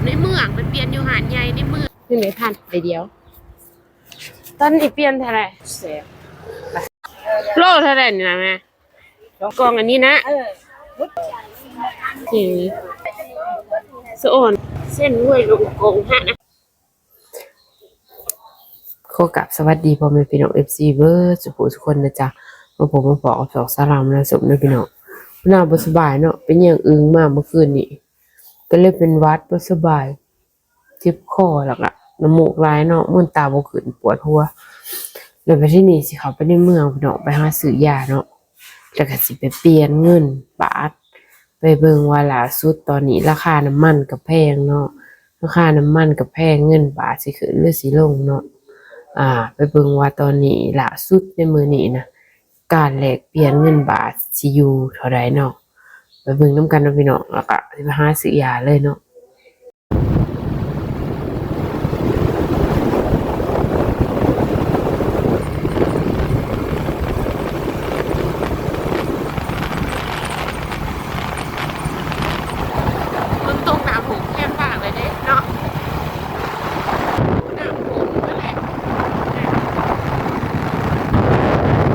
ໃນເມືອງ ໄປປ່ຽນຢູ່ຮ້ານໃຫຍ່ໃນເມືອງ. ນີ້ໄດ້ພັນໃບດຽວ. ຕອນນີ້ປ່ຽນເທົ່າໃດ? ແສນ. ໂລເທົ່າໃດນີ້ນະແມ່? ກ່ອງອັນນີ້ນະ? ເອີ ນີ້ ສະອອນ ເສັ້ນຫ້ວຍລົງກົງຫັ້ນນະ. ຂໍກາບສະຫວັດດີພໍ່ແມ່ພີ່ນ້ອງ ເອັຟຊີ ເບີດສູ່ຜູ້ສູ່ຄົນນະຈ໊ະ. ມາພົບມາພໍ້ກັບຊ່ອງສາວລາວມານາສົມເດີພີ່ນ້ອງ. ໜ້າບໍ່ສະບາຍເນາະ, ເປັນຫຍັງອຶ່ງມາເມື່ອຄືນນີ້ ກໍເລີຍເປັນຫວັດ ບໍ່ສະບາຍ ເຈັບຄໍ ແລ້ວກະນ້ຳມູກໄຫຼເນາະ, ມືນຕາບໍ່ຂຶ້ນ ປວດຫົວ. ແລ້ວບັດທີນີ້ຊິເຂົ້າໄປໃນເມືອງພີ່ນ້ອງ ໄປຫາຊື້ຢາເນາະ, ແລ້ວກະຊິໄປປ່ຽນເງິນບາດ ໄປເບິ່ງວ່າລ່າສຸດຕອນນີ້ລາຄານ້ຳມັນກໍແພງເນາະ, ລາຄານ້ຳມັນກໍແພງ ເງິນບາດຊິຂຶ້ນຫຼືຊິລົງເນາະ. ອ່າ ໄປເບິ່ງວ່າຕອນນີ້ລ່າສຸດໃນມື້ນີ້ນະ ການແລກປ່ຽນເງິນບາດຊິຢູ່ເທົ່າໃດເນາະ, ໄປເບິ່ງນຳກັນເນາະພີ່ນ້ອງ. ແລ້ວກະຊິໄປຫາຊື້ຢາເລີຍເນາະ. ຝົນຕົກນ້ຳຫົກແຄມທາງເລີຍເດ້ເນາະ, ນ້ຳຫົກນັ້ນແຫຼະ.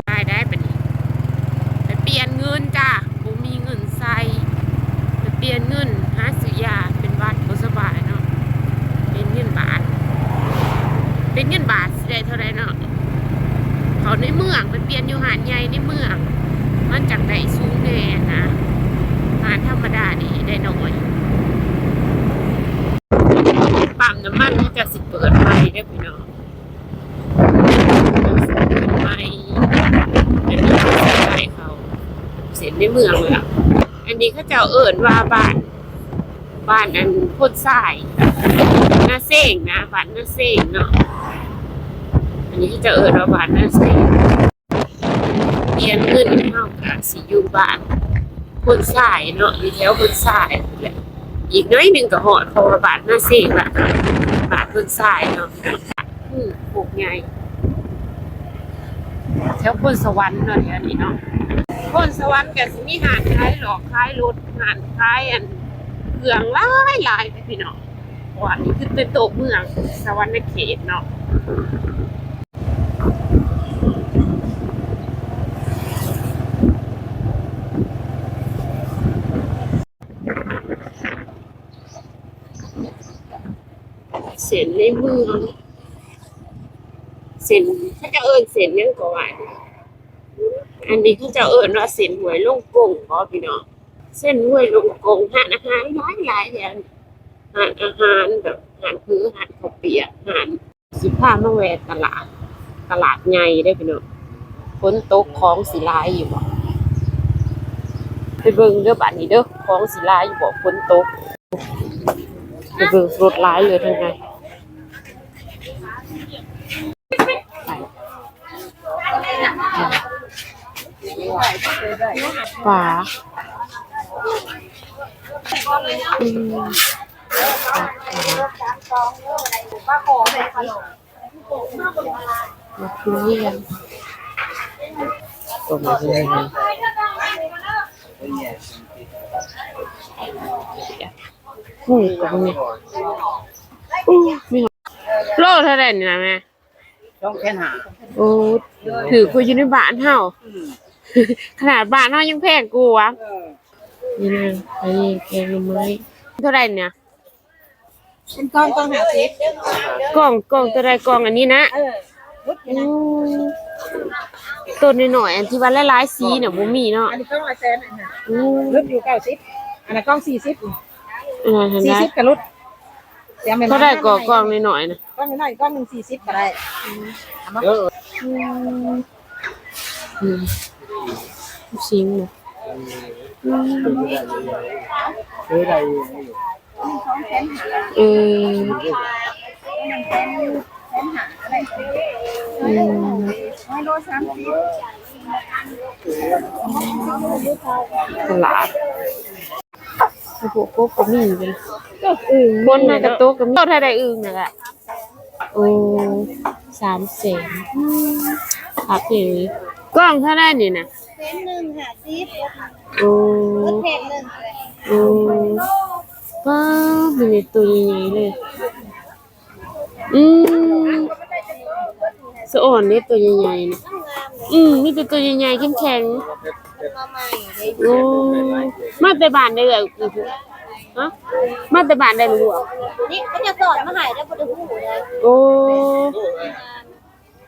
ໄປໄດ້ບັດນີ້ ໄປປ່ຽນເງິນຈ້າ. ບໍ່ມີເງິນໃຊ້ ໄປປ່ຽນເງິນຫາຊື້ຢາ ເປັນຫວັດບໍ່ສະບາຍເນາະ, ປ່ຽນເງິນບາດ ປ່ຽນເງິນບາດຊິໄດ້ເທົ່າໃດເນາະ? ເຂົ້າໃນເມືອງ ໄປປ່ຽນຢູ່ຮ້ານໃຫຍ່ໃນເມືອງ ມັນຈັ່ງໄດ້ສູງແດ່ນະ, ຮ້ານທຳມະດານີ້ໄດ້ໜ້ອຍ. ປ້ຳນ້ຳມັນເຂົາເຈົ້າຊິເປີດໃໝ່ເດີພີ່ນ້ອງ. ໃໝ່ ອັນນີ້ເຂົາເຈົ້າເອີ້ນວ່າບ້ານ ບ້ານນາເຊງນະ ບ້ານ ບ້ານອັນໂພນຊາຍ ນາເຊງນະ ບ້ານນາເຊງເນາະ. ອັນນີ້ເຂົາເຈົ້າເອີ້ນວ່າບ້ານນາເຊງ. ປ່ຽນເງິນ ເຮົາກະຊິຢູ່ບ້ານໂພນຊາຍເນາະ, ຢູ່ແຖວໂພນຊາຍພຸ້ນແຫຼະ, ອີກໜ້ອຍໜຶ່ງກໍຮອດ ເພາະວ່າບ້ານນາເຊງລະ ບ້ານໂພນຊາຍເນາະ. ອືມ ໂຄກໃຫຍ່ ແຖວໂພນສະຫວັນເນາະ ແຖວນີ້ເນາະ. ໂພນສະຫວັນກໍຊິມີຮ້ານຂາຍຫຼອກຂາຍລົດ ຮ້ານຂາຍອັນເຄື່ອງຫຼາຍໆເດ້ພີ່ນ້ອງ, ເພາະວ່ານີ້ຄືເປັນໂຕເມືອງສະຫວັນນະເຂດເນາະ. ເສັ້ນໃນເມືອງ ເສັ້ນ ເຂົາເຈົ້າເອີ້ນເສັ້ນຫຍັງກໍວ່າ ອັນນີ້ເຂົາເຈົ້າເອີ້ນວ່າເສັ້ນຫ້ວຍລົງກົງບໍພີ່ນ້ອງ? ເສັ້ນຫ້ວຍລົງກົງ ຮ້ານອາຫານຫຼາຍໆແຖວນີ້ ຮ້ານອາຫານແບບຮ້ານເຝີ ຮ້ານເຂົ້າປຽກ ຮ້ານ ຊິພາມາແວ່ຕະຫຼາດ ຕະຫຼາດໃຫຍ່ເດີພີ່ນ້ອງ. ຝົນຕົກຂອງຊິຫຼາຍຢູ່ບໍ? ໄປເບິ່ງເດີບາດນີ້ເດີ ຂອງຊິຫຼາຍຢູ່ບໍ ຝົນຕົກ. ໄປເບິ່ງ ລົດຫຼາຍເລີຍທາງໃນ. ປາ ອືມ ໝາກທຸລຽນ ຕົ້ນໝາກທຸລຽນ ໝູກກໍມີ. ໂອ້ ມີໂລເທົ່າໃດນີ້ນະແມ່? ສອງແສນຫ້າ. ໂອ້ ຖືກກວ່າຢູ່ໃນບ້ານເຮົາ. ອືມ ຂະໜາດບ້ານເຮົາຍັງແພງກວ່າ. ເອີ ນີ້ນະ ອັນນີ້ແກງໜໍ່ໄມ້ ເທົ່າໃດນີ້? ເປັນກ່ອງ ກ່ອງຫ້າສິບ. ກ່ອງ ກ່ອງເທົ່າໃດ? ກ່ອງອັນນີ້ນະ? ເອີ ໂອ້ ໂຕນ້ອຍໆ ອັນທີ່ວ່າຫຼາຍໆສີນະ ບໍ່ມີເນາະ. ອັນນີ້ກ່ອງລະແສນ. ໂອ້ ຫຼຸດຢູ່ເກົ້າສິບ. ອັນນັ້ນກ່ອງສີ່ສິບ. ອັນນັ້ນ ສີ່ສິບກໍຫຼຸດ. ເທົ່າໃດກໍກ່ອງນ້ອຍໆນະ? ກ່ອງນ້ອຍໆ ກ່ອງໜຶ່ງສີ່ສິບກໍໄດ້. ເອົາມາ ເອີ ອືມ ຊິງນະ. ອືມ ເອີ ອືມ ຕະຫຼາດ. ໂອ້ໂຫ ກົບກໍມີເດ້. ອືມ ຝົນມາກະຕົກກໍມີ. ເທົ່າໃດອຶ່ງນັ້ນລະ? ໂອ້ ສາມແສນ. ອືມ ຄັກອີ່ຫຼີ. ກ່ອງເທົ່າໃດນີ້ນະ? ແສນໜຶ່ງຫ້າສິບ. ໂອ້ ແສນໜຶ່ງ. ໂອ້ ປ້າ ນີ້ໂຕໃຫຍ່ໆເລີຍ. ອືມ ສະອອນເດ້ ໂຕໃຫຍ່ໆນະ. ອືມ ມີແຕ່ໂຕໃຫຍ່ໆ ແຂງໆ. ໂອ້ ມາແຕ່ບ້ານໃດເອື້ອຍ? ຮະ ມາແຕ່ບ້ານໃດລູກ? ນີ້ເຂົາຈະສອນມາໃຫ້ແລ້ວ ບໍ່ໄດ້ຮູ້ເລີຍ. ໂອ້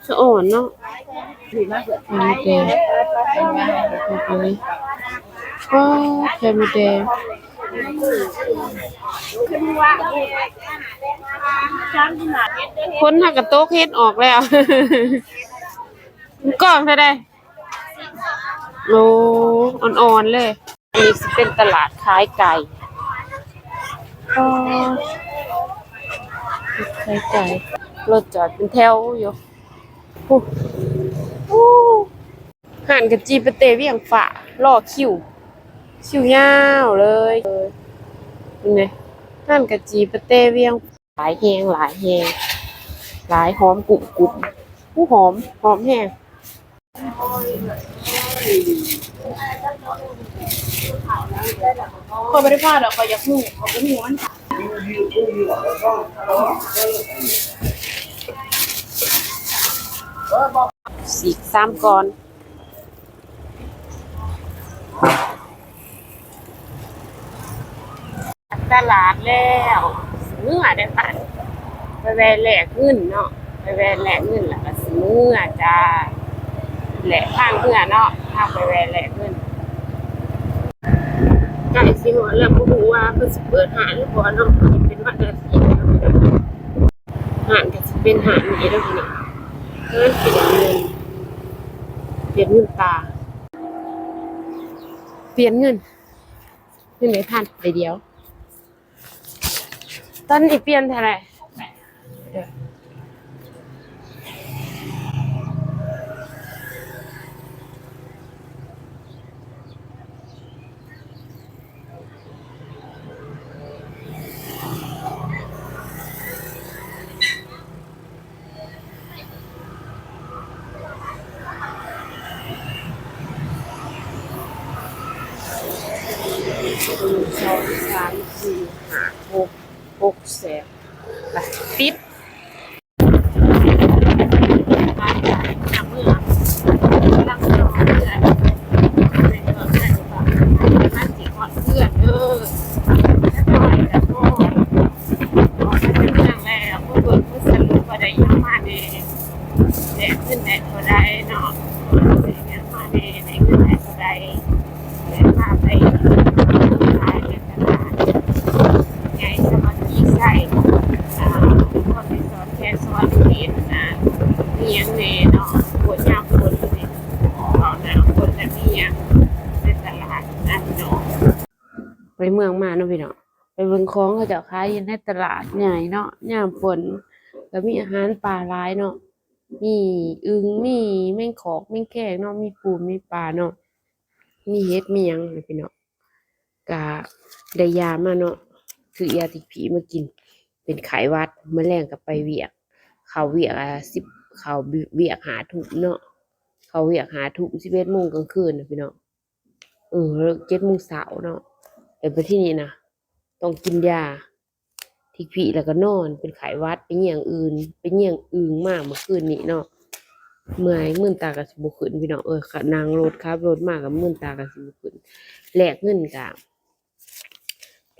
ສະອອນເນາະ. ໄຂ່ມົດແດງ ໂອ້ ໄຂ່ມົດແດງ. ຝົນຫາກະຕົກ ເຫັດອອກແລ້ວ. ກ້ອງເທົ່າໃດ? ໂອ້ ອ່ອນໆເລີຍ. ນີ້ຊິເປັນຕະຫຼາດຂາຍໄກ່. ອໍ ຂາຍໄກ່ ລົດຈອດເປັນແຖວຢູ່. ໂອ້ ໂອ້ ຮ້ານກະຈີປາເຕ້ວຽງຟ້າ ລໍຄິວ ຄິວຍາວເລີຍ. ເຫັນໄໝ? ຮ້ານກະຈີປາເຕ້ວຽງ ຫຼາຍແຮງ ຫຼາຍແຮງ ຫຼາຍ ຫອມກຸບໆ. ໂອ້ ຫອມ ຫອມແຮງ. ຂ້ອຍບໍ່ໄດ້ພາດອກ ຂ້ອຍຢາກຮູ້ ຂ້ອຍບໍ່ຮູ້ມັນ. ສີກສາມກ່ອນ. ຕະຫຼາດແລ້ວ ຊິເມືອເດີທ່ານ. ໄປແວ່ແລກເງິນເນາະ ໄປແວ່ແລກເງິນແລ້ວກະຊິເມືອຈ້າ. ແລະ ທາງເມືອເນາະ ເຮົາໄປແວ່ແລກເງິນ. ໃກ້ຊິຮອດແລ້ວ ບໍ່ຮູ້ວ່າເພິ່ນຊິເປີດຮ້ານຫຼືບໍ່ເນາະ ເປັນວັນອາທິດເນາະ. ຮ້ານກະຊິເປັນຮ້ານນີ້ເດີພີ່ນ້ອງ ຮ້ານປ່ຽນເງິນ ປ່ຽນເງິນຕາ ປ່ຽນເງິນ. ເປັນໄດ້ທັນໄດ້ດຽວ. ຕອນນີ້ປ່ຽນເທົ່າໃດ? ໜຶ່ງ ສອງ ສາມ ສີ່ ຫ້າ ຫົກ ຫົກແສນ. ໄປ ຕິດ. ເພິ່ນເບິ່ງສະຫຼຸບວ່າໄດ້ຫຍັງມາແດ່ ແລກເງິນໄດ້ເທົ່າໃດເນາະ ໄດ້ຫຍັງມາແດ່ ໄດ້ເງິນໄດ້ເທົ່າໃດ ແລກມາໄປຂາຍໃນຕະຫຼາດໃຫຍ່ສະຫວັນນະເຂດໄຊ ອ່າ ນະຄອນໄກສອນ ແຄສະຫວັນນະເຂດ ອ່າ ມີຫຍັງແດ່ເນາະ ໂພດຍາມຝົນນີ້ ເວົ້າໜ້າຝົນແລ້ວມີຫຍັງໃນຕະຫຼາດນັ້ນເນາະ. ໄປເມືອງມາເນາະພີ່ນ້ອງ ໄປເບິ່ງຂອງເຂົາເຈົ້າຂາຍຢູ່ໃນຕະຫຼາດໃຫຍ່ເນາະ ຍາມຝົນກະມີອາຫານປ່າຫຼາຍເນາະ ມີອຶ່ງ ມີແມງຂອກ ແມງແຄງເນາະ ມີປູ ມີປາເນາະ ມີເຫັດ ມີຫຍັງນີ້ພີ່ນ້ອງ. ກະໄດ້ຢາມາເນາະ ຖືກຢາຕິກຜີມາກິນ ເປັນໄຂ້ຫວັດ ມື້ແລງກະໄປວຽກ ເຂົ້າວຽກ ອ່າ ສິບ ເຂົ້າວຽກຫ້າທຸ່ມເນາະ ເຂົ້າວຽກຫ້າທຸ່ມ ສິບເອັດໂມງກາງຄືນນະພີ່ນ້ອງ. ເອີ ເລີກເຈັດໂມງເຊົ້າເນາະ ແລ້ວບັດທີນີ້ນະ ຕ້ອງກິນຢາທິກຜີແລ້ວກະນອນ ເປັນໄຂ້ຫວັດ ໄປຍ່ຽງອຶ່ງ ໄປຍ່ຽງອຶ່ງມາມື້ຄືນນີ້ເນາະ ເມື່ອຍ ມືນຕາກະຊິບໍ່ຂຶ້ນພີ່ນ້ອງເອີຍ ຂະ ນັ່ງລົດ ຂັບລົດມາກະມືນຕາກະຊິບໍ່ຂຶ້ນ. ແລກເງິນກະ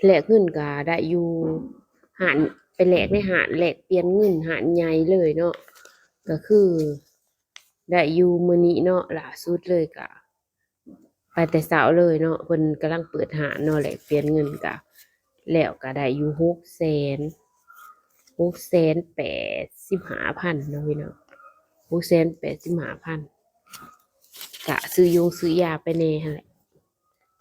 ແລກເງິນກະໄດ້ຢູ່ຮ້ານ ໄປແລກໃນຮ້ານແລກປ່ຽນເງິນ ຮ້ານໃຫຍ່ເລີຍເນາະ ກະຄືໄດ້ຢູ່ມື້ນີ້ເນາະ ລ່າສຸດເລີຍກະ ໄປແຕ່ເຊົ້າເລີຍເນາະ ເພິ່ນກຳລັງເປີດຮ້ານເນາະ ແລກປ່ຽນເງິນກະ ແລ້ວກະໄດ້ຢູ່ຫົກແສນ ຫົກແສນແປດສິບຫ້າພັນເນາະພີ່ນ້ອງ ຫົກແສນແປດສິບຫ້າພັນ ກະຊື້ຢົງຊື້ຢາໄປແດ່ຫັ້ນແຫຼະ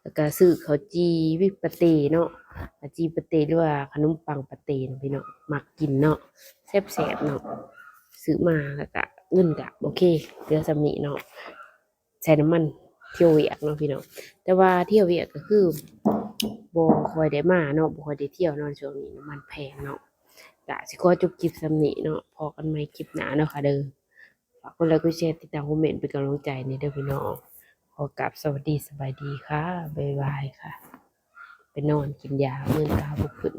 ແລ້ວກະຊື້ເຂົ້າຈີ່ປາເຕ້ເນາະ ເຂົ້າຈີ່ປາເຕ້ ຫຼືວ່າຂະໜົມປັງປາເຕ້ເນາະພີ່ນ້ອງ ມັກກິນເນາະ ແຊບໆເນາະ ຊື້ມາ ແລ້ວກະເງິນກະໂອເຄ ເຫຼືອສ່ຳນີ້ເນາະ. ໃສ່ນ້ຳມັນທ່ຽວວຽກເນາະພີ່ນ້ອງ ແຕ່ວ່າທ່ຽວວຽກກະຄືບໍ່ຄ່ອຍໄດ້ມາເນາະ ບໍ່ຄ່ອຍໄດ້ທ່ຽວເນາະ ຊ່ວງນີ້ນ້ຳມັນແພງເນາະ. ກະຊິຂໍຈົບຄລິບສ່ຳນີ້ເນາະ ພໍ້ກັນໃໝ່ຄລິບໜ້າເນາະຄ່ະເດີ. ຝາກກົດໄລກົດແຊ ຕິດຕາມ ຄອມເມັນ ເປັນກຳລັງໃຈແດ່ເດີພີ່ນ້ອງ. ຂໍກາບສະຫວັດດີ ສະບາຍດີຄ່ະ ບາຍບາຍຄ່ະ. ໄປນອນກິນຢາ ມືນຕາບໍ່ຂຶ້ນ.